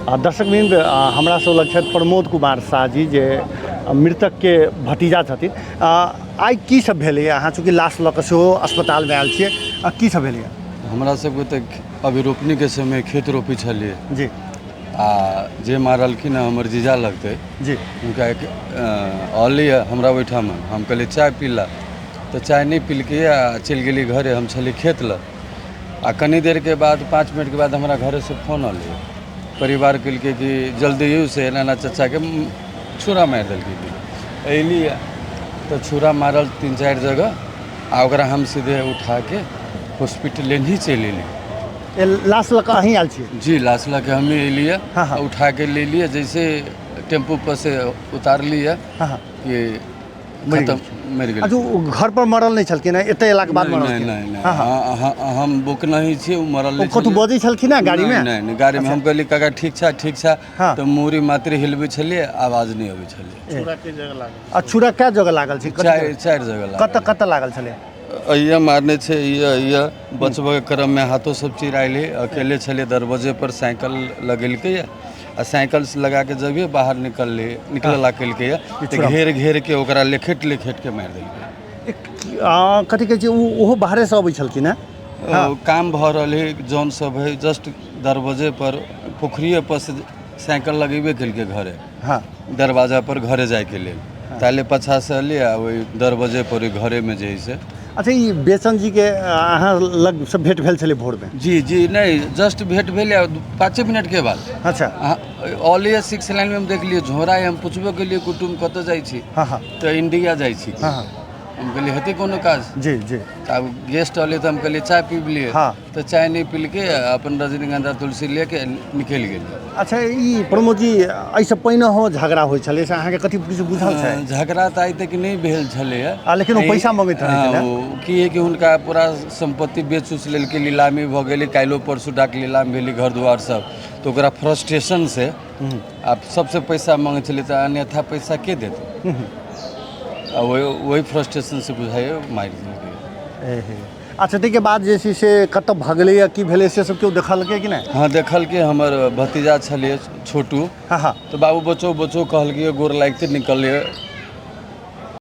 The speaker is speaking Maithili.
आ दर्शकवृन्द, हमरा सब लग छथि प्रमोद कुमार शाह जी जे मृतकके भतीजा छथिन। आइ की सब भेलैए? अहाँ चूँकि लाश लऽ कऽ सेहो अस्पतालमे आयल छियै, की सब भेलैए? हमरा सबके तऽ अभी रोपनीके समय, खेत रोपै छलियै। आ जे मारलखिन हँ हमर जीजा लगतै। हुनका एक अयलैए हमरा ओहिठाम, हम कहलियै चाय पी लए, तऽ चाय नहि पीलकै आ चलि गेलियै घरे। हम छलियै खेत लग आ कनी देरके बाद, 5 मिनटके बाद हमरा घरेसँ फोन अयलै। परिवार कहलकै कि जल्दी आउ से एना एना चचाके छुरा मारि देलकै। अयली तऽ छुरा मारल 3-4 जगह आ ओकरा हम सीधे उठाके हॉस्पिटल लेने ही चलि एलियै। लाश लऽ कऽ अहीं आयल छियै? जी, लाश लऽ के हमे एलियै। हाँ, हाँ। उठा के ले लिए, जैसे टेम्पू पर से उतारलियै हाँ हाँ कि मरि खत्म, मरि गेल। अच्छा, ओ घर पर मरल नहि छलखिन हेँ, एतऽ अयलाके बाद नहि, मरलखिन? नहि नहि। हाँ हाँ हम बुक नहीं छियै, ओ मरल ओ नहि कतहु छलियै। बजै छलखिन हेँ गाड़ीमे? नहि नहि नहि, गाड़ीमे हम कहलियै काका ठीक छै, ठीक छै। तऽ मूड़ी मात्र हिलबै छलियै, आवाज नहि अबै छलै। आ छुरा कए जगह लागल छै? कथी चारि जगह? चारि जगह लागल। कतऽ कतऽ लागल छलै? अइया मारने छै, अइया अइया। बचबऽके क्रममे हाथो सब चिरायल। अकेले छलियै, दरवाजे पर साइकिल लगेलकै आ साइकिल से लगाके जभिए बाहर निकललै, निकलऽ ला केलकै तऽ घेर घेर के ओकरा लखेट लखेट के मारि देलकै। कथी कहै छै, ओ ओहो बाहरेसँ अबै छलखिन हेँ? ओ काम भऽ रहल है, जौन सब है, जस्ट दरवाजे पर पोखरिए पर से साइकिल लगेबे केलकै घरे। दरवाजा पर घरे जाइके लेल ताले पाछा से अलियै आ ओहि दरवाजे पर ओहि घरेमे जे है से। अच्छा, ई बेचन जीके अहाँ लग से भेंट भेल छलै भोरमे? जी जी, नहि, जस्ट भेंट भेल आ 5 मिनटके बाद। ऑल एयर 6 लाइनमे हम देखलियै झोरा, हम पुछबो केलियै कुटुम्ब कतऽ जाइ छी? हाँ हाँ तऽ इंडिया जाइ छी। हाँ हम कहलियै हेतै कोनो काज? जी जी। तऽ आब गेस्ट अलै तऽ हम कहलियै चाय पीब लियै। तऽ चाय नहि पीलकै, अपन रजनीगंधा तुलसी लेके निकलि गेलै। अच्छा, ई प्रमोद जी, एहिसँ पहिने हो झगड़ा होइ छलै से अहाँके कथी किछु बुझल छै? झगड़ा तऽ आइ तक नहि भेल छलैए। लेकिन ओ पैसा मङ्गैत रहै छलै। ओ की हइ कि हुनका पूरा सम्पत्ति बेच उच लेलकै, नीलामी भऽ गेलै, काल्हिओ परसू डाक नीलाम भेलै घर दुआर सब, तऽ ओकरा फ्रस्ट्रेशन से आब सबसँ पैसा मङ्गै छलै, तऽ अन्यथा पैसा के देतै? आ ओहि ओहि फ्रस्ट्रेशन से बुझाइए मारि देलकै। एहे। अच्छा, ताहिके बाद जे छै से कतऽ भगलै या की भेलै से सब केओ देखलकै कि नहि? हँ, देखलकै। हमर भतीजा छलियै छोटू। हाँ हाँ तऽ बाबू बचो बचो कहलकै, गोर लागिते निकललै।